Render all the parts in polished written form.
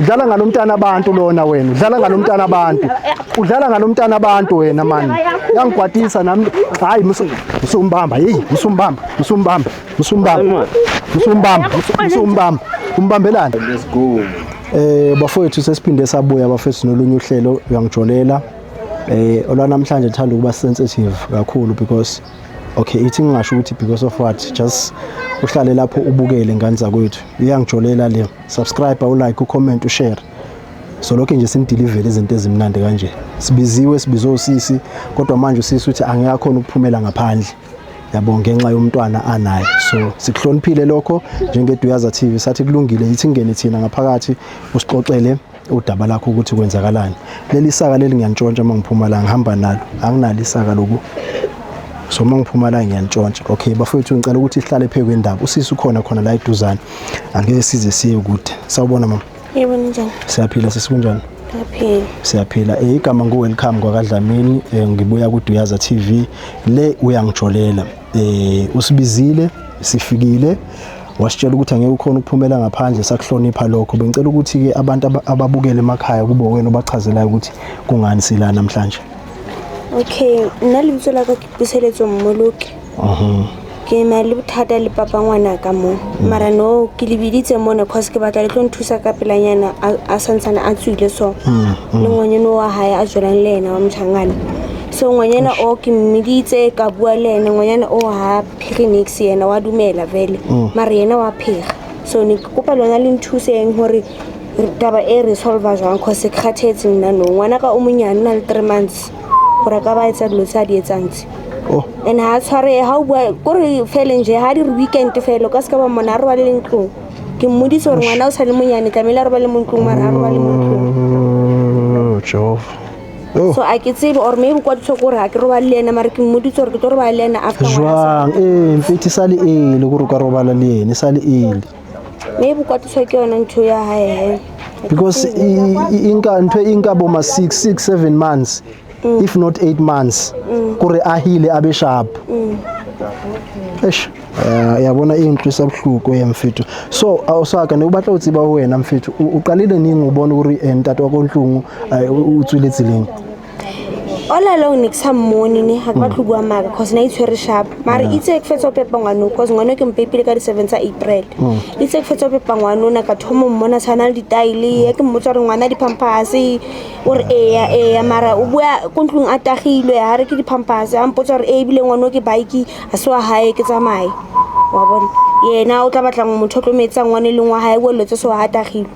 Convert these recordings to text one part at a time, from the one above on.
Udlala ngalomntana abantu lona wena. Udlala ngalomntana abantu. Udlala ngalomntana abantu wena man. Yangikwatisa nami. Hayi musumbamba. Hey, musumbamba. Musumbamba. Musumbamba. Musumbamba. Musumbamba. Umbambelani. Let's go. Bafowethu, sesiphinde sabuya bafethu nolunye uhlelo uyangijolela. Olwanamhlanje thanda ukuba sensitive kakhulu because, okay, ithi ngingasho ukuthi because of what, just uhlale lapho ubukele, ngane zakwethu. Iyangijolela le. Subscribe, ulike, ucomment, ushare. So lokho nje sinideliver izinto ezimnandi kanje. Sibiziwe, sibizwe usisi, kodwa manje usisi uthi angeke ukuphumela ngaphandle. Yabo, ngenxa yomntwana anaye. So sikuhloniphile lokho njengeDuyaza TV, sathi kulungile, yithi ngene thina ngaphakathi usixoxele udaba lakho ukuthi kwenzakalani. Leli saka leli ngiyantshontsha uma ngiphuma la, ngihamba nalo. Anginalo isaka loku. So uma ngiphuma la ngiyantshontsha. Okay bafowethu, ngicela ukuthi ihlale phezu kwendaba. Usisi ukhona khona la eduzane. Angeke size siye kude. Sawubona mama. Yebo, ninjani? Siyaphila sisi, kunjani? Ngiyaphila. Siyaphila. Igama ngu Welcome kwakaDlamini, ngibuya ku Duyaza TV. Le uyangijolela. Usibizile, sifikile. Wasitshela ukuthi angeke ukhona ukuphumela ngaphandle, sakuhlonipha lokho. Bengicela ukuthi ke abantu ababukele emakhaya kube wena obachazelayo ukuthi kungani sila namhlanje. Okay, nna lebitso la ka ke Puseletso Mmoloki. Ke na le bothata le papa ngwana ka mo. Mara no ke le biditse mona cause ke batla le tlo nthusa ka pelanyana a santsane a tswile so. Le ngwanyana wa hae a tswelang le yena wa motjhangana. So ngwanyana o ke mmiditse, ka bua le ena, ngwanyana o ha phege nix, yena wa dumela vele. Mara yena wa phega. So ne ke kopa lona le nthuseng hore taba e re solva jwang, cause ke kgathetse nna no. Ngwana ka o monyane o na le 3 months gore a ka ba etsa dilo tse a di etsang tse. Oh. And ha tshware ha o bua kore fele nje ha di re weekend fele o ka se ka ba mmona a robale le ntlong. Ke mmoditse gore ngwana o sa le monyane, tlamehile a robale mo ntlong, mara a robale mo ntlong. Oh, Jehova. Oh. So a ke tsebe or maybe kwa ditshwa kore ha ke robale le ena, mara ke mmoditse gore ke tlo robala le ena after ngwana Jwang? Mfethi sale ele gore o ka robala le ene sale ele. Maybe kwa tswa ke yona ntho ya hae he. Because inka ntho e nka bo ma 6 6 7 months, if not 8 months, kore a heal abe sharp. Eish, yabona inhlwisa buhlungu ye mfethu. So awusaka ne o batla o tseba ho wena mfethu, o qalile neng o bona hore ntate wa kontlung o tswile tseleng? All along ne ke sa mmone ne, ga ke batle go bua maaka cause na itshwere sharp, mara itse ke fetsa go pepa ngwano, cause ngwano ke mpepile ka di-7 tsa April. Itse ke fetsa go pepa ngwanona, ka thoma mmona tshwana le ditaele. Ke mmotsa gore ngwana di-pampers, o re eya eya, mara o bua ko ntlong a tagilwe, ga re ke di-pampers. A mpotsa gore e ebile ngwano ke bike a se wa gae, ke tsamaye wa bona yena o tla batlang motho o tlo metsang ngwane e leng wa gae, o letse so ga tagilwe.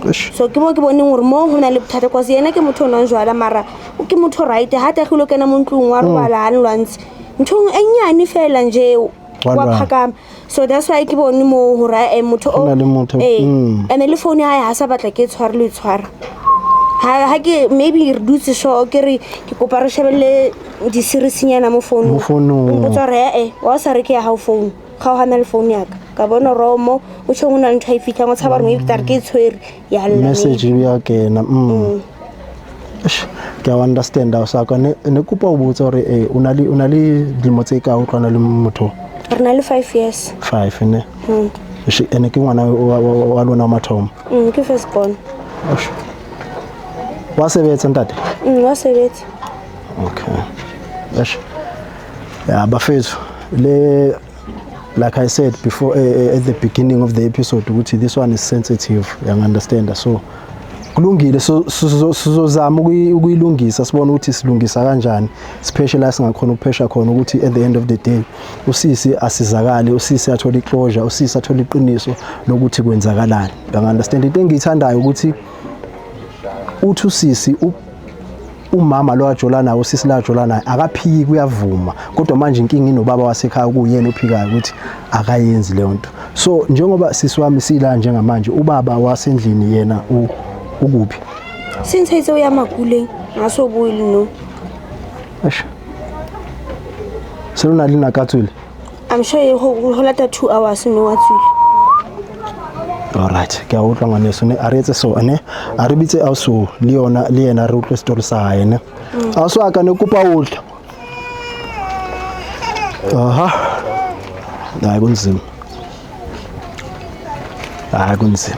Eish. So ke mo ke boneng gore mo go na le bothata, cause yena ke motho o nwang jwala, mara o ke motho right ha tagile o kena mo ntlong wa robala, ha nlwantshe ntho e nnyane fela nje Wa wa lwana. phakama. So that's why ke bone mo gore motho Ho na le motho, ee. And le phone ya hae ha sa batla ke tshware le tshwara ha ke maybe re dutse so ke re ke kopa re shebelle di-series-nyana mo founung. Mo founung. O mpotsa gore ee, wa o sa re ke ya hao phone ga o gana le phone yaka, ka bona romo o tšhong o na le ntho a e fitlhang, o tshaba gore maybe ke tla re ke e tshwere ya lla. Message ya kena. Eish, ke a understand awusaka ne kopa o botsa gore o na le dilemo tse kae o tlwana le motho? Re na le 5 years. 5 ne? Eish, ene ke ngwana wa lona wa mathomo? Ke first born. Eish. Wa sebetsa ntate? Wa sebetsa. Okay. Eish. Ya bafethu, le like I said before, at the beginning of the episode, ukuthi this one is sensitive, you understand? So kulungile, so sizozama ukuyilungisa, sibone ukuthi silungisa kanjani, sipheshe la singakhona ukuphesha khona, ukuthi at the end of the day usisi asizakale, usisi athole iclosure, usisi athole iqiniso lokuthi kwenzakalani, you understand? Into engiyithandayo ukuthi uthi usisi umama lo ajola naye, usisi la ajola naye, akaphiki, uyavuma, kodwa manje inkinga inobaba wasekhaya, kuyena ophikayo ukuthi akayenzi leyo nto. So njengoba sisi wami sila njengamanje, ubaba wasendlini yena ukuphi? Since itse o ya makuleng ga so boele no. Eish. Selona le nakatswile? I'm sure e go lata 2 hours no wa tswile. Alright, ke a utlwa ngwaneso. Ne a re etse so, ne a re bitse auso le yona, le yena re utlwe story sa hae ne. Auso a ka ne kopa utlwa. Aha, hayi kunzima, hayi kunzima.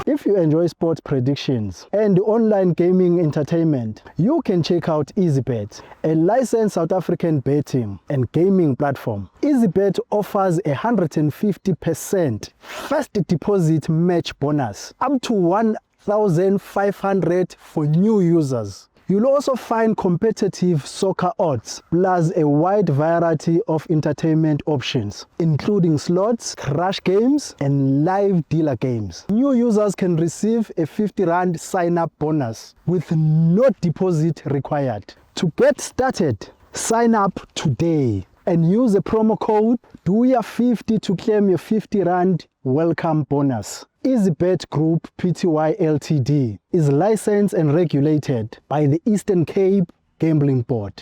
If you you enjoy sports predictions and online gaming entertainment, you can check out EasyBet, a licensed South African betting and gaming platform. EasyBet offers a 150% first deposit match bonus up to 1,500 for new users. You'll also find competitive soccer odds, plus a wide variety of entertainment options, including slots, crash games, and live dealer games. New users can receive a 50 Rand sign up bonus with no deposit required. To get started, sign up today and use the promo code DUYA50 to claim your 50 Rand welcome bonus. EasyBet Group Pty Ltd is licensed and regulated by the Eastern Cape Gambling Board.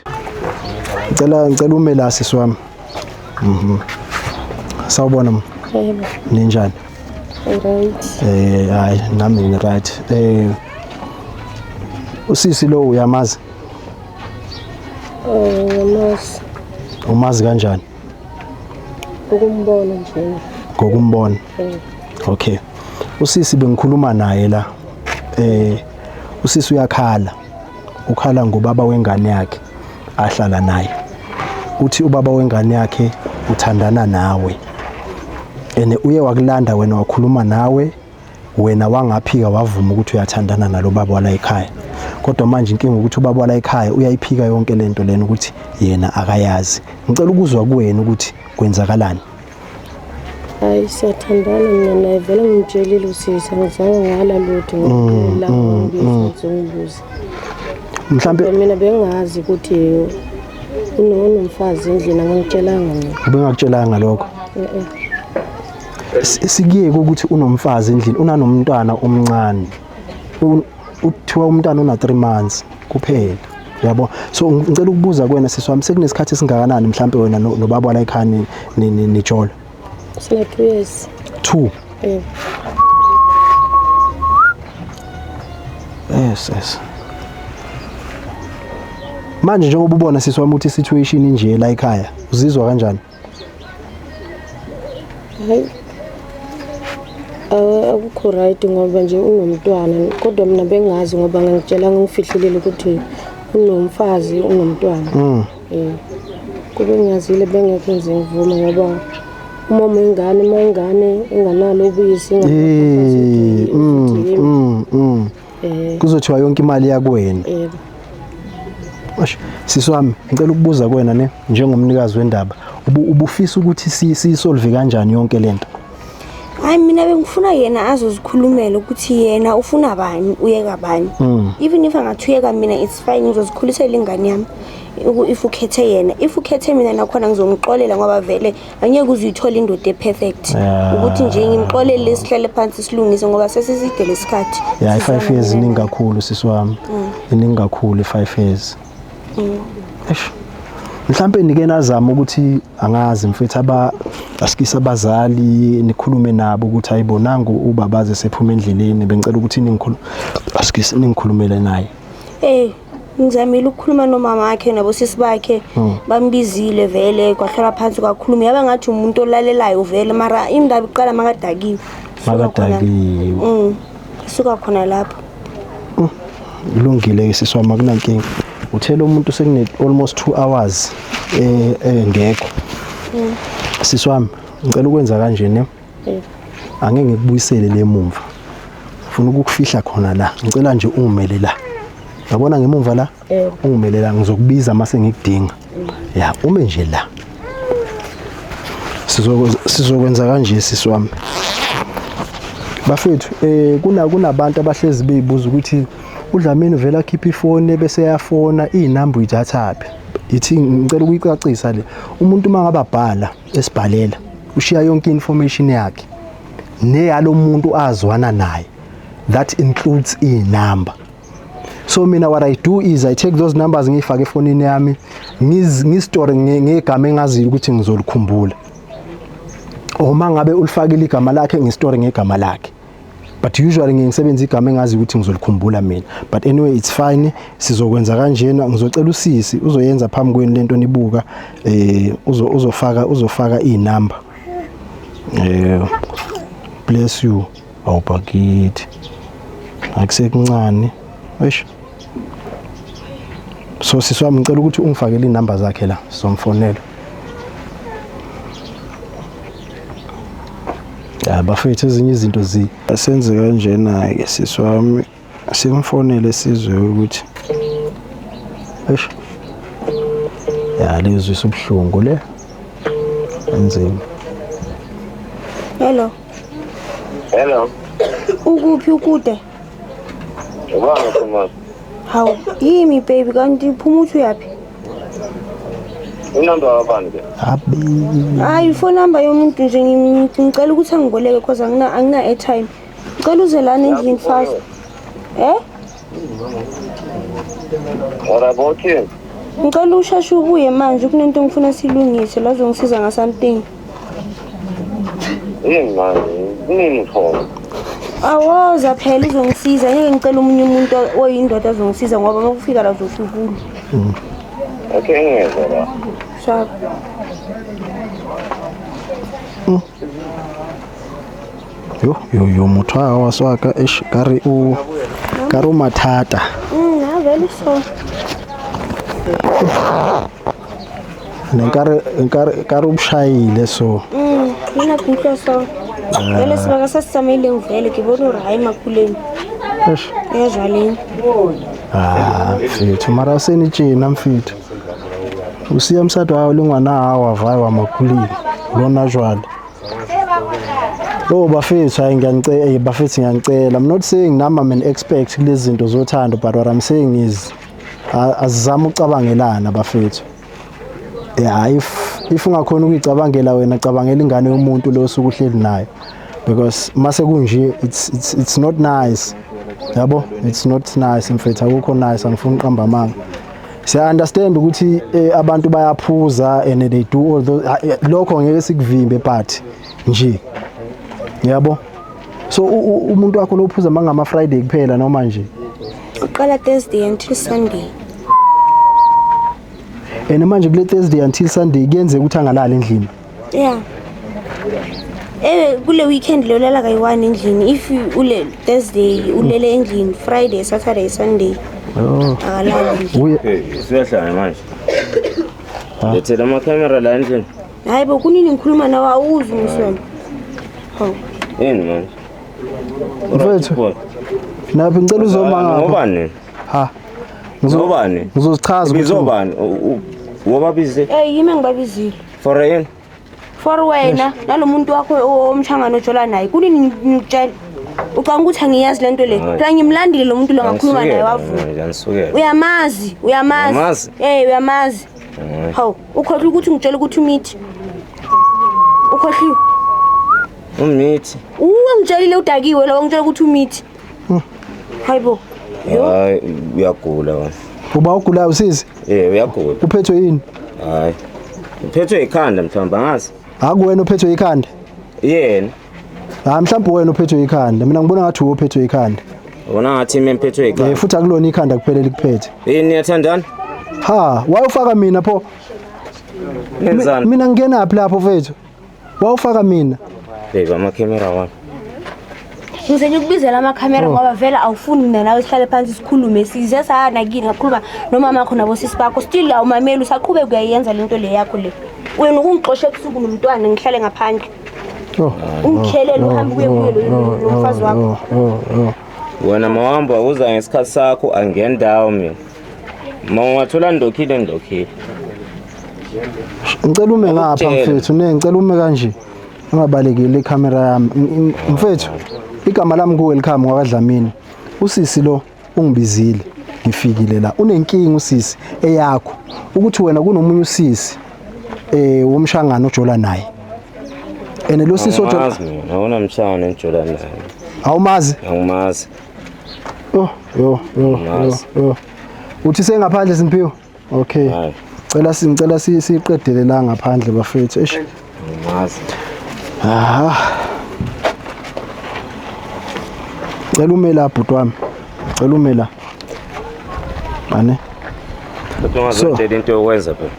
Ngicela ume la, sisi wami. Sawubona ma. Yebo. Ninjani? Right. Hayi, nami ngi right. Usisi lo uyamazi? Oh, ngiyamazi. Umazi kanjani? Ukumbona nje. Ngokumbona. Eh. Okay. Usisi bengikhuluma naye la. Usisi uyakhala. Ukhala ngobaba wengane yakhe ahlala naye. Uthi ubaba wengane yakhe uthandana nawe. Ene uye wakulanda wena, wakhuluma nawe, wena wangaphika, wavuma ukuthi uyathandana nalo baba wala ekhaya. Kodwa manje inkinga ukuthi ubaba wala ekhaya uyayiphika yonke lento lena, ukuthi yena akayazi. Ngicela ukuzwa kuwena ukuthi kwenzakalani. Hayi, siyathandana mina naye vele, ngimtshelile usisi, angizange ngala lutho la ngibiza ngizongibuza. Mhlambe Mina bengazi ukuthi unomfazi endlini, angangitshelanga mina. Ubengakutshelanga lokho? Eh. Sikuyeke ukuthi unomfazi endlini, unanomntwana omncane. Uthiwa umntwana una 3 months kuphela, yabo. So ngicela ukubuza kuwena, sisi wami, sekunesikhathi esingakanani mhlambe wena nobaba wala ekhaya nijola? Sina 2 years. 2? Eh. Yes, manje njengoba ubona, sisi wami, ukuthi situation inje la ekhaya, uzizwa kanjani? Hayi, akukho right ngoba nje unomntwana, kodwa mina bengazi ngoba ngangitshelanga, ngifihlelile ukuthi unomfazi, unomntwana. Kube ngiyazile bengekho ngize ngivume, ngoba umama wengane, uma ingane enganalo ubisi. Kuzothiwa yonke imali yakuwena. Yebo. Eish, sisi wami, ngicela ukubuza kuwena ne njengomnikazi wendaba, ubufisa ukuthi siyisolve kanjani yonke lento? Hayi, mina bengifuna yena azozikhulumela ukuthi yena ufuna bani, uyeka bani. Even if angathi uyeka mina, it's fine, ngizozikhulisela ingane yami. If ukhethe yena, if ukhethe mina nakhona ngizomxolela, ngoba vele angeke uze uyithole indoda e-perfect. Ukuthi nje ngimxolele, sihlale phansi silungise, ngoba sesiside lesikhathi. Ya, i-5 Sizwana years mina iningi naye. kakhulu, sisi wami, iningi kakhulu i-5 years. Eish, mhlambe nike nazama ukuthi, angazi mfethu, aba asikise abazali, nikhulume nabo ukuthi ayibonanga ubabaze sephuma endleleni, bengicela ukuthi ningikhulu asikise ningikhulumele naye? Ngizamile ukukhuluma nomama wakhe nabosisi bakhe, bambizile vele, kwahlala phansi kwakhuluma, yaba ngathi umuntu olalelayo vele, mara indaba iqala makadakiwe. Suka khona- Makadakiwe. Suka khona lapho. Kulungile ke, sisi wami, akunankinga. Uthela umuntu sekune almost 2 hours engekho. Sisi wami, ngicela ukwenza kanje ne. Angeke ngikubuyisele lemumva, ufuna ukukufihla khona la. Ngicela nje ungimele la, yabona ngemumva la. Ungimele la, ngizokubiza mase ngikudinga. Ya, ume nje la. Sizokwenza kanje, sisi wami. Bafethu, kunabantu abahlezi beyibuza ukuthi uDlamini vele akhipha ifoni bese yafona, inamba uyithathaphi? Ithi ngicela ukuyicacisa le. Umuntu uma ngabe abhala esibhalela, ushiya yonke information yakhe neyalo muntu azwana naye, that includes inamba. So mina what I do is I take those numbers, ngiyifake efonini yami, ngistore ngegama engaziyo ukuthi ngizolikhumbula. Uma ngabe ulifakile igama lakhe, ngistore ngegama lakhe, but usually ngiye ngisebenzise igama engazi ukuthi ngizolikhumbula mina. But anyway, it's fine. Sizokwenza kanjena, ngizocela usisi uzoyenza phambi kwenu lento nibuka. Uzofaka inamba. Bless you, awubhakithi. Akusekuncane. Eish. So sisi wami, ngicela ukuthi ungifakele inamba zakhe la, sizomfonela. Ya bafethu, ezinye izinto zi asenze kanjena ke, sisi wami, simfonele sizwe ukuthi, eish, ya lezwisa ubuhlungu le enzima. Hello. Hello. Ukuphi, ukude? Ubani ukhuluma? Hawu, yimi baby, kanti phuma uthi uyaphi? Inamba kabani ke? Abe. Hayi, ifone number yomuntu nje, ngicela ukuthi angiboleke cause angina airtime. Ngicela uze lana endlini fast. Eh? What about you? Ngicela usheshe ubuye manje, kunento engifuna siyilungise la, uzongisiza nga something. Yini manje? Kunini khona? Awoza phela uzongisiza, ngeke ngicela omunye umuntu oyindoda azongisiza ngoba uma kufika la uzohlukula. Okay, ngiyeza la. Sharp. Yo yo yo, motho a wa swa ka, eish, ka re o mathata. Ha vele so. Ne nkare ka re o bushayile so. Nna ke utlwa so. Vele sebaka sa se tsamaileng vele ke bone hore ha e makuleng. Eish. Ya jwaleng. Ah, mfethu, mara seni tjena mfethu. O siya mosadi wa hao le ngwana hao, wa vaya wa makuleng lona jwale. Oh bafethu, hayi, ngiyanicela, bafethu, ngiyanicela. I'm not saying nami I'm an expert kulezi zinto zothando, but what I'm saying is azizame ukucabangelana bafethu. Yeah, if ungakhona ukuyicabangela wena, cabangela ingane yomuntu lo osuke uhleli nayo. Because mase kunje it's not nice. Yabo, it's not nice mfethu, akukho nice, angifuni uqamba amanga. Siya understand ukuthi abantu bayaphuza and they do all those, lokho ngeke sikuvimbe, but nje yabo, so umuntu wakho lo uphuza mangama Friday kuphela noma nje? Uqala Thursday until Sunday. And manje kule Thursday until Sunday kuyenzeka ukuthi angalali endlini? Yeah. Kule weekend lo lala kayi-one endlini. If ule Thursday ulele endlini, Friday, Saturday, Sunday Oh. akalali endlini. Uye. Hey, siyahlanya manje. Lethela amakhamera la endlini. Hayi bo, kunini ngikhuluma nawe, awuzwi ngisona. Hawu. Yini manje? Mfethu, naphi, ngicela uzoma ngapha. Ngobani? Ha. Ngobani? Ngizozichaza ukuthi Bizobani? Wobabize Yimi engibabizile. For yini? For wena nalo muntu wakho omshangano ojola naye. Kunini ngikutshela? Ucanga ukuthi angiyazi lento le. Hayi. Phela ngimlandile lo muntu lo, ngakhuluma naye wavuma. Ngisukela. Uyamazi, uyamazi. Uyamazi? Uyamazi. Hawu, ukhohlwa ukuthi ngitshela ukuthi umithi. Ukhohliwe. Umithi. Uwe ngitshelile, udakiwe lo, ngitshela ukuthi umithi. Hayibo. Yo. Hayi, uyagula wena. Uba ugulayo sisi? Uyagula. Uphethwe yini? Hayi. Uphethwe ikhanda mhlawumbe, angazi. Akuwena uphethwe ikhanda? Yena. Hayi, mhlawumbe wena uphethwe ikhanda. Mina ngibona ngathi uwe uphethwe ikhanda. Ubona ngathi mina ngiphethwe ikhanda. Futhi akulona ikhanda kuphela likuphethe. Yini, niyathandana? Ha, wayufaka mina pho? Nenzani? Mina ngingenaphi lapho mfethu? Wawufaka mina. Baby, amakhamera wami. Ngize ngikubizela amakhamera ngoba vele awufuni mina nawe sihlale phansi sikhulume. Size saya kini, ngakhuluma nomama wakho nabosisi bakho, still awumameli, usaqhubeka uyayenza lento le yakho le. Wena ukungixosha ebusuku nomntwana, ngihlale ngaphandle. Oh. Ungikhelele uhambe uye kuye lo mfazi wakho. Oh. Wena mawamba uza ngesikhathi sakho, angendawo mina. Mawungathola ndokhile, ndokhile. Ngicela ume ngapha Ngiyakutshela. mfethu, ne ngicela ume kanje. Ungabalekile ikhamera yami. Mfethu, igama lami ku welcome ngwakadlamini. Usisi lo ungibizile. Ngifikile la. Unenkinga usisi eyakho ukuthi wena kunomunye usisi womshangano ojola naye. Ene lo sisi ojola Angimazi mina, awunamshana engijola naye. Awumazi? Angimazi. Oh, yo yo yo Angimazi. yo. Uthi sengaphandle Simphiwe? Okay. Hayi, Cela singicela siqedele la ngaphandle bafethu. Eish. angimazi. Ah. Cela ume la bhuti wami. Cela ume la. Mane. Kodwa ungazongitshela into yokwenza phela.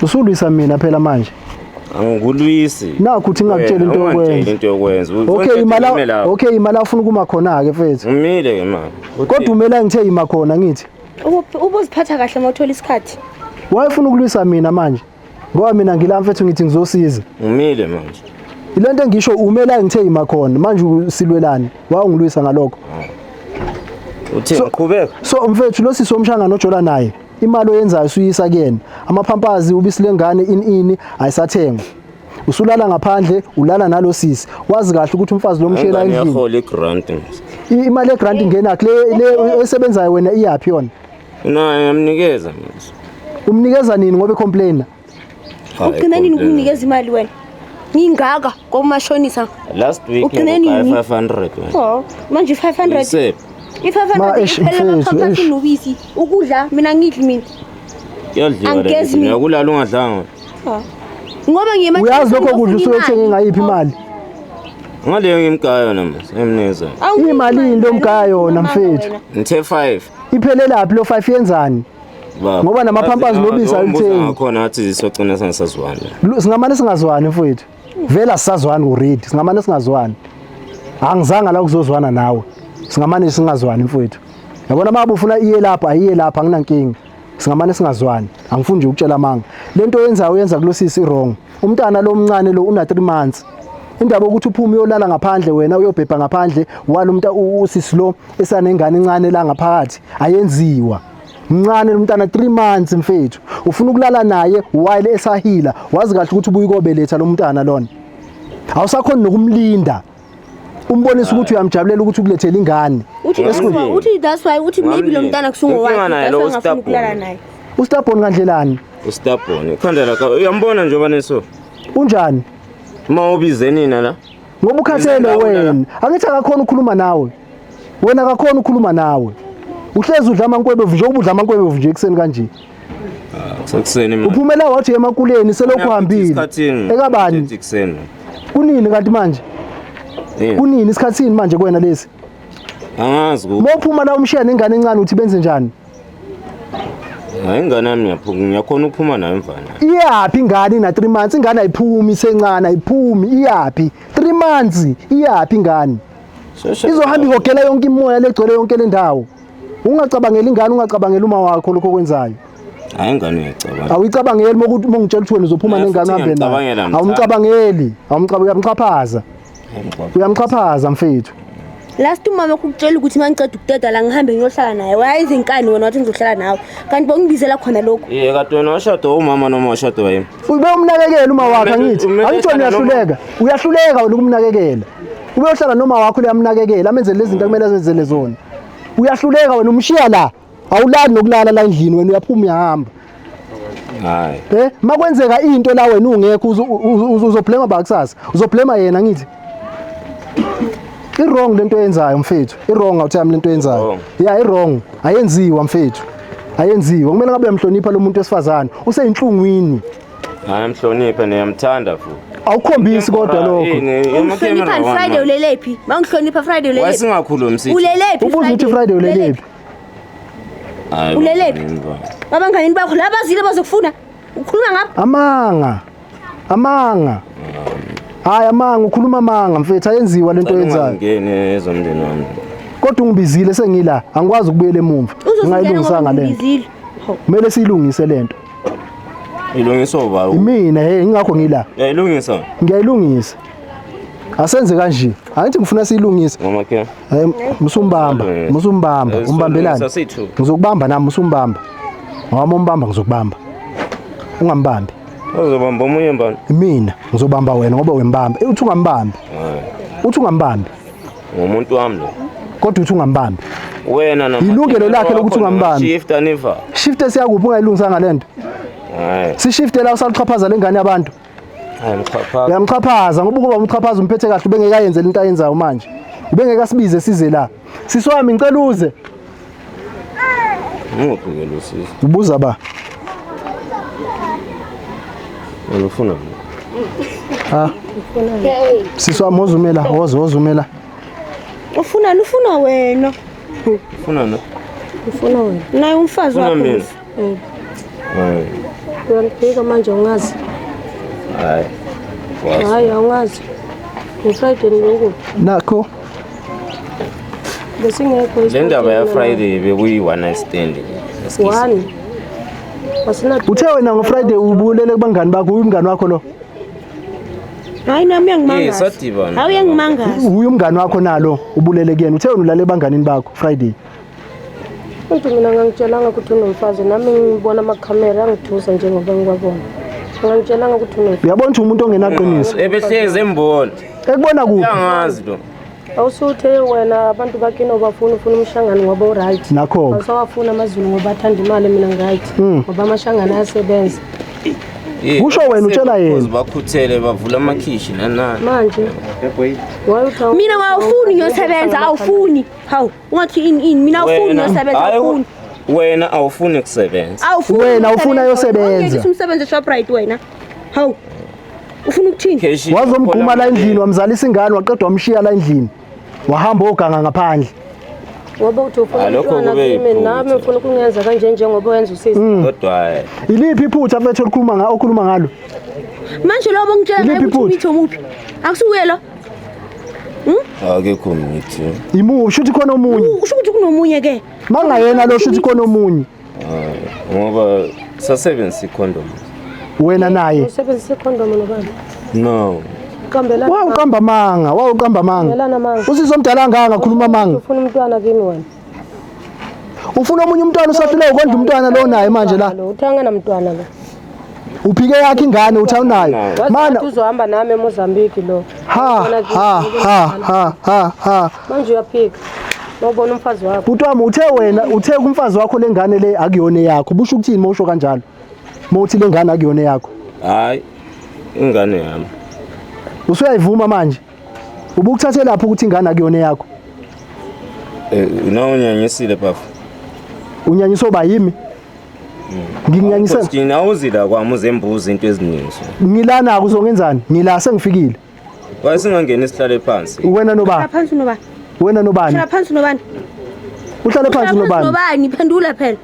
Usulwisa mina phela manje. Angikulwisi. Nakho uthi ngingakutsheli into yokwenza. Into yokwenza. Okay, imala. Okay, imala ufuna ukuma khona ke mfethu. Umile ke mama. Kodwa umela ngithe ima khona ngithi. Ubuziphatha kahle mawuthola isikhathi. Wayefuna ukulwisa mina manje. Ngoba mina ngila mfethu ngithi ngizosiza. Umile manje. Ilento engisho umela ngithe ima khona manje usilwelani? Wawungilwisa ngalokho. Uthe ngiqhubeka. So mfethu lo sisi womshangano ojola naye imali oyenzayo usuyisa kuyena. Amaphampazi ubisi lengane ini ayisathengwa. Usulala ngaphandle ulala nalo sisi. Wazi kahle ukuthi umfazi lo mshela endlini. Ngiyahola igrant. Imali yegrant ingena kule le osebenzayo wena iyaphi yona? Na ngiyamnikeza manje. Umnikeza nini ngoba ecomplaina? Ugcina nini ukunikeza imali wena? Ngingaka komashonisa. Last week ngikugaye 500 wena. Oh, manje 500. I-500 iphelela amaphampasi nobisi. Ukudla mina ngidli mina. Kuyadliwa. Uyakulala ungadlanga. Ngoba ngiyema. Uyazi lokho kudla usuyothenge ngayiphi imali? Ngaleyo ngimgaya yona manje, emnikeza. Imali into omgaya yona mfethu. Ngithe 5. Iphelelaphi lo 5 yenzani? Ngoba namaphampazi nobisi ayithengi. Khona athi sisogcina singasazwani. Singamane singazwani mfethu. Vela sisazwani already, singamane singazwani. Angizange la ukuzozwana nawe. Singamane singazwani mfethu. Yabona uma ufuna iye lapha ayiye lapha anginankinga. Singamane singazwani. Angifuni nje ukutshela amanga. Lento oyenzayo uyenza kulosisi wrong. Umntana lo omncane lo una 3 months. Indaba ukuthi uphume uyolala ngaphandle wena uyobhebha ngaphandle walo umuntu usisi lo esanengane encane la ngaphakathi ayenziwa. Mncane umntana 3 months mfethu. Ufuna ukulala naye while esahila. Wazi kahle ukuthi ubuye kobeletha lo mntana lona. Awusakhona nokumlinda. Umbonisa ukuthi uyamjabulela ukuthi ukulethele ingane. Uthi that's why uthi maybe lo mntana kusungowakhe that's why ngafuna ukulala naye. Ustabon kandlelani? Ustabon. Ikhanda lakho uyambona njengoba neso. Unjani? Uma ubize nina la? Ngoba ukhathele wena. Angithi akakhona ukukhuluma nawe. Wena akakhona ukukhuluma nawe. Uhlezi udla amankwebevu nje ubudla amankwebevu nje ekseni kanje. Sekuseni manje. Uphumela wathi emakuleni selokhu uhambile. Ekabani? Kunini kanti manje? Kunini isikhathini manje kuwena lesi? Angazi ku. Mawuphuma la umshiya nengane encane uthi benze njani? Hayi ingane yami ngiyaphuma ngiyakhona ukuphuma nayo mfana. Iyaphi ingane ina 3 months ingane ayiphumi isencane ayiphumi iyaphi 3 months iyaphi ingane? Izohamba ihogela yonke imoya legcwele yonke le ndawo. Ungacabangeli ingane ungacabangeli uma wakho lokho okwenzayo. Hayi ingane uyayicabanga. Awuyicabangeli mokuthi mongitshela ukuthi wena uzophuma nengane uhambe nayo. Awumcabangeli, uyamxhaphaza. Uyamxhaphaza mfethu. Last umama ukutshela ukuthi mangiceda ukuteta la ngihambe ngiyohlala naye. Wayezinkani wena wathi ngizohlala nawe. Kanti bongibizela khona lokho. Yey kade wena washada umama noma washada wayena. Ube umnakekela uma wakhe angithi. Angithi wena uyahluleka. Uyahluleka wena ukumnakekela. Ube uhlala noma wakho uyamnakekela amenzele lezi zinto kumele azenzele zona. Uyahluleka wena umshiya la. Awulali nokulala la endlini wena uyaphuma uyahamba. Hayi. Makwenzeka into la wena ungekho uzoblame ba kusasa. Uzoblame yena ngithi. I-wrong lento oyenzayo mfethu. I-wrong awuthami lento oyenzayo. Yeah, i-wrong. Ayenziwa mfethu. Ayenziwa. Kumele ngabe uyamhlonipha lo muntu wesifazane. Useyinhlungwini. Hayi mhloniphe niyamthanda futhi. Awukhombisi kodwa lokho. Ungihlonipha Friday ulelephi? Mangihlonipha Friday ulelephi? Wayesingakhulumi sithi. Ulelephi? Ubuza ukuthi Friday ulelephi? Ulelephi? Babangani bakho labazile bazokufuna. Ukhuluma ngapha? Amanga. Amanga. Hayi amanga ukhuluma amanga mfethu ayenziwa lento oyenzayo. Ngene ezomndeni wami. Kodwa ungibizile sengila angikwazi ukubuyela emumva. Ngayilungisanga lento. Kumele siyilungise lento. Ilungiswa ubaba. Mina hey ingakho ngila. Uyayilungisa? Ngiyayilungisa. Asenze kanje. Angithi ngifuna siyilungise. Mama ke. Hayi musumbamba, musumbamba, umbambelani. Ngizokubamba nami musumbamba. Ngoba umbamba ngizokubamba. Ungambambi. Uzobamba omunye mbani? Mina ngizobamba wena ngoba wembamba. Uthi ungambambi. Uthi ungambambi. Umuntu wami lo. Kodwa uthi ungambambi. Wena nama. Ilungelo lakhe lokuthi ungambambi. Shift aniva. Shift siyakuphi ungayilungisanga lento? Hayi. Sishifte la usaluxhaphaza lengane yabantu. Hayi mxhaphaza. Uyamxhaphaza ngoba ukuba umxhaphaza umphethe kahle ubengeke ayenze lento ayenzayo manje. Ubengeke asibize size la. Sisi wami ngicela uze. Nguphi ke lo sisi? Ubuza ba. Wena ufuna? Ah. Sisi wami wozumela, wozumela. Ufuna ufuna wena. Ufuna na? Ufuna wena. Naye umfazi wakho. Hayi. Uyangibheka manje ungazi. Hayi. Hayi, awungazi. NgoFriday ngokuphi? Nakho. Besingekho. Le ndaba ya Friday bekuyi one night stand. Excuse. One. Asina. Uthe wena ngoFriday ubulele kubangani bakho, uyi umngani wakho lo? Hayi, nami Eh, uyangimangaza. sadibana. Hayi, uyangimangaza. Uyi umngani wakho nalo ubulele kuyena. Uthe wena ulale ebanganini bakho Friday. Umuntu mina ngangitshelanga ukuthi unomfazi, nami ngibona amakhamera angithusa njengoba ngiwabona. Ngangitshelanga ukuthi unomfazi. Uyabona ukuthi umuntu ongenaqiniso. Ebehlezi embona. Ekubona kuphi? Uyangazi lo. Awusuthe wena abantu bakini obafuna ufuna umshangane ngoba uright. Nakho-ke. Awusawafuna amaZulu ngoba athanda imali, mina ngiright. Ngoba amashangane ayasebenza. Eh, Kusho wena, utshela yena. because bakhuthele bavula amakhishi nanani. Manje why uthi Mina awufuni ngiyosebenza, awufuni. Hawu, ungathi ini ini, mina awufuni ngiyosebenza, Hayi, awufuni. wena awufuni kusebenza. Awufuni. Wena ufuna uyosebenza. ayosebenza. Awungeke umsebenzi eShoprite wena. Hawu. Ufuna ukuthini? Cash Wazomgquma la endlini, wamzalisa ingane, waqeda wamshiya la endlini. Wahamba oganga ngaphandle. Ngoba uthi ufuna Ah, lokho umntwana kube kimi, nami yiphutha. ufuna ukungenza kanje njengoba wenza usisi. Kodwa hayi. Iliphi iphutha mfethu olukhuluma nga okhuluma ngalo? Manje lo bongitshela Iliphi ngaye ukuthi iphutha? umithi omuphi? Akusuye lo. Akekho mithi. Imubi shuthi khona omunye. Usho ukuthi kunomunye ke. Mangayena lo shuthi khona omunye. Ngoba sasebenzisa icondom. Wena naye. Usebenzisa ikhondomu nobani? No. Qambelana. Wawuqamba amanga, wawuqamba amanga. Qambelana amanga. Usisi omdala angaka khuluma amanga. Ufuna umntwana kimi wena. Ufuna omunye umntwana, usahluleka ukondla umntwana lo naye manje la. Lo uthanga namntwana lo. Uphike yakhe ingane uthi awunayo. Mana Wathi uzohamba nami eMozambique lo. ha ha ha ha ha ha. Manje uyaphika. Mawubona umfazi wakho. Bhuti wami, uthe wena uthe kumfazi wakho lengane le akuyona yakho. Busho ukuthini mawusho kanjalo? Mawuthi lengane akuyona yakho. Hayi. Ingane yami. Usuyayivuma manje. Ubukuthathe lapho ukuthi ingane akuyona yakho. Eh, na unyanyisile bafo. Unyanyiswa ba yimi? Nginyanyisa Thina awuzila kwami uzembuza into eziningi. So. ngilana kuzongenzani? Ngila sengifikile. Wayesingangena sihlale phansi. Wena Hlala noba? phansi nobani? Wena nobani? Hlala phansi nobani? Uhlale phansi Hlala nobani? nobani? Phendula phela.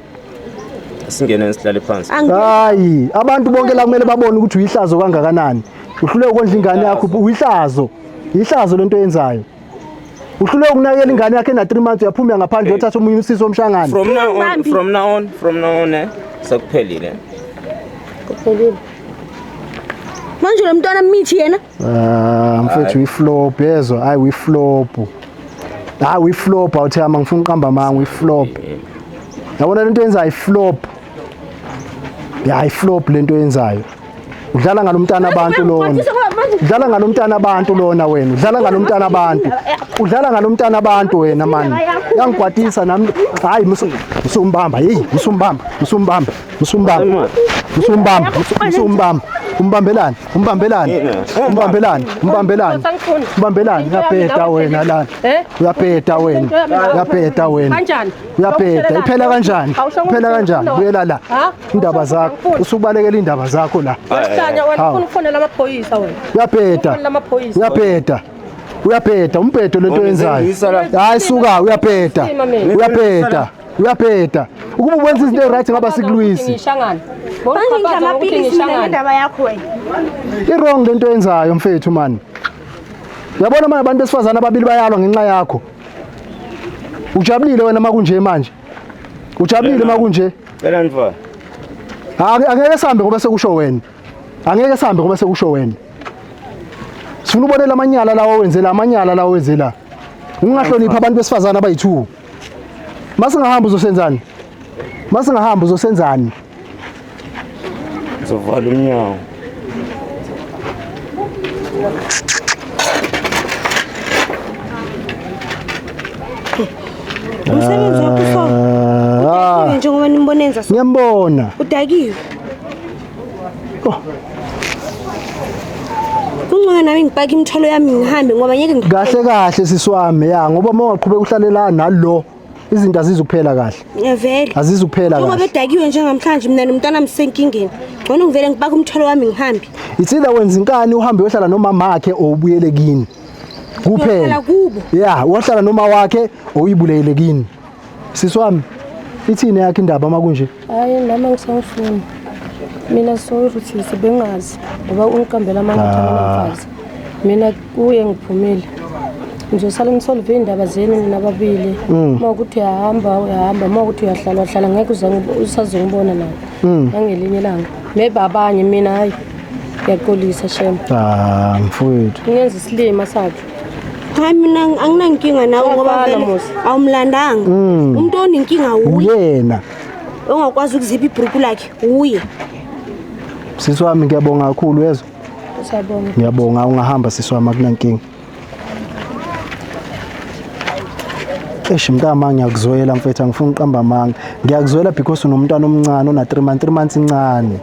Singene sihlale phansi. Angeke. Hayi, abantu bonke la kumele babone ukuthi uyihlazo kangakanani. Uhlule ukondla ingane yakho, uyihlazo. Ihlazo lento oyenzayo. Uhlule ukunakekela ingane yakhe ena 3 months, uyaphuma ngaphandle uyothatha omunye usisi womshangane. From now on, Bambi. from now on, from now on eh sekuphelile. Kuphelile. Manje lo mntwana mithi yena. Ah, mfethu uyiflop yezwa, hayi uyiflop. Hayi uyiflop awuthama, ngifuna uqamba amanga, uyiflop. Yabona lento yenzayo iflop. Ya, iflop lento yenzayo. Udlala ngalomntana abantu lona. Udlala ngalomntana abantu lona wena. Udlala ngalomntana abantu. Udlala ngalomntana abantu wena mani. Yangikwatisa nami. Hayi musumbamba. Hey, musumbamba. Musumbamba. Musumbamba. Musumbamba. Musumbamba. Umbambelani. Umbambelani. Umbambelani. Umbambelani. Umbambelani. Uyabheda wena lana. Eh? Uyabheda wena. Uyabheda wena. Kanjani? Uyabheda. Iphela kanjani? Iphela kanjani? Buyela la. Ha? Indaba zakho. Usubalekela indaba zakho la. Uyahlanya wena, Hawu. ufuna ukufonela amaphoyisa wena. Uyabheda. Ufonela amaphoyisa. Uyabheda. Uyabheda umbhedo lento oyenzayo. Ngizisa la. Hayi suka, uyabheda. Uyabheda. Uyabheda. Ukuba ukwenza izinto eright ngaba sikulwisi. Ngishangana. Manje ngidla amapilisi mina ngendaba yakho wena. I-wrong lento oyenzayo mfethu mani. Uyabona manje abantu besifazana ababili bayalwa ngenxa yakho. Ujabulile wena makunje manje. Ujabulile makunje. Cela nifana. Angeke sihambe ngoba sekusho wena. Angeke sihambe ngoba sekusho wena. Sifuna ubonela amanyala lawo owenzela, amanyala lawo owenzela. Ungahloniphi abantu besifazana abayi2. Masingahamba uzosenzani? Masingahamba uzosenzani? Ngizovala umnyango. Umsebenzi wakho so. Ah, Udakiwe njengoba nimbona enza so. ngiyambona. Udakiwe. Oh. Kungcono nami ngipake imithwalo yami ngihambe ngoba ngeke Kahle kahle siswami ya, ngoba uma ungaqhubeka uhlale la nalo izinto azizukuphela kahle. Ngiyavela. Azizukuphela Njengoba kahle. bedakiwe njengamhlanje mina nomntwana msenkingeni. Ngcono ngivele ngipake umthwalo wami ngihambe. It's either wenza inkani uhambe uyohlala nomama wakhe or ubuyele kini. Ngiyohlala Kuphela. kubo. Ya, uyohlala noma wakhe or uyibulele kini. Siswami, ithini yakhe indaba makunje? Hayi nami angisawufuni. Mina sorry sisi, bengazi ngoba ungiqambela amanga ukuthi anginamfazi. Mina kuye ngiphumile. Ngizosala ngisolve iy'ndaba zenu nina ababili. Uma ukuthi uyahamba uyahamba, uma ukuthi uyahlala uyahlala, ngeke uze usazongibona nawe. Nangelinye ilanga. Maybe abanye, mina hayi. Ngiyaxolisa shem. Ah, mfowethu. Ngenza isilima sakhe. Hayi, mina anginankinga nawe ngoba Uyafana, vele Musa. awumlandanga. Umuntu onenkinga uye Uyena. ongakwazi ukuzipha ibhruku lakhe uye. Sisi wami, ngiyabonga kakhulu, uyezwa? Siyabonga. Ngiyabonga, ungahamba sisi wami, akunankinga. Eish mntama, ngiyakuzwela mfethu, angifuni uqamba amanga. Ngiyakuzwela because unomntwana omncane ona 3 months, 3 months incane.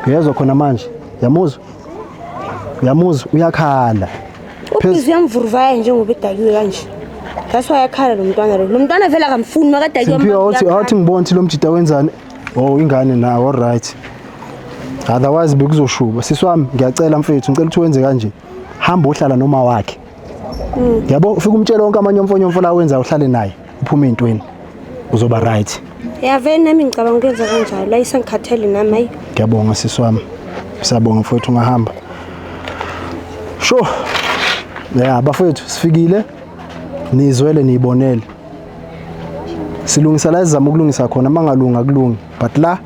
Uyezwa khona manje? Uyamuzwa? Uyamuzwa uyakhala. Ubhizi uyamvuruvaya njengoba edakiwe kanje. That's why ayakhala lo mntwana lo. Lo mntwana vele akamfuni makadakiwe. Simphiwe, awuthi ngibone ukuthi lo mjida wenzani. Oh, ingane nawo, all right. Otherwise bekuzoshuba. Sisi wami, ngiyacela mfethu, ngicela ukuthi wenze kanje. Hamba uhlala noma wakhe. Yabo, ufike umtshele wonke amanyomfonyomfo la wenza, uhlale naye. Uphume entweni. Uzoba right. Ya vele nami ngicabanga ukwenza kanjalo. Ayisangikhathele nami hayi. Ngiyabonga sisi wami. Siyabonga mfowethu, ungahamba. Sho. Ya bafowethu, sifikile. Nizwele niyibonele. Silungisa la sizama ukulungisa khona, mangalunga kulungi. But la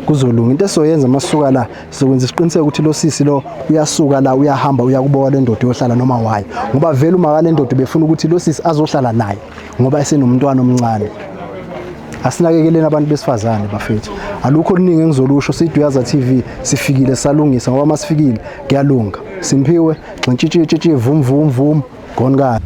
kuzolunga. Into esizoyenza masuka la, sizokwenza isiqiniseko ukuthi lo sisi lo uyasuka la, uyahamba uyakuboka le ndoda, uyohlala noma wayo. Ngoba vele uma le ndoda befuna ukuthi lo sisi azohlala naye ngoba esenomntwana omncane. Asinakekeleni abantu besifazane bafethu. Alukho oluningi engizolusho. Siduyaza TV, sifikile salungisa ngoba masifikile kuyalunga. Simphiwe, xintshintshi vum vum vum gone.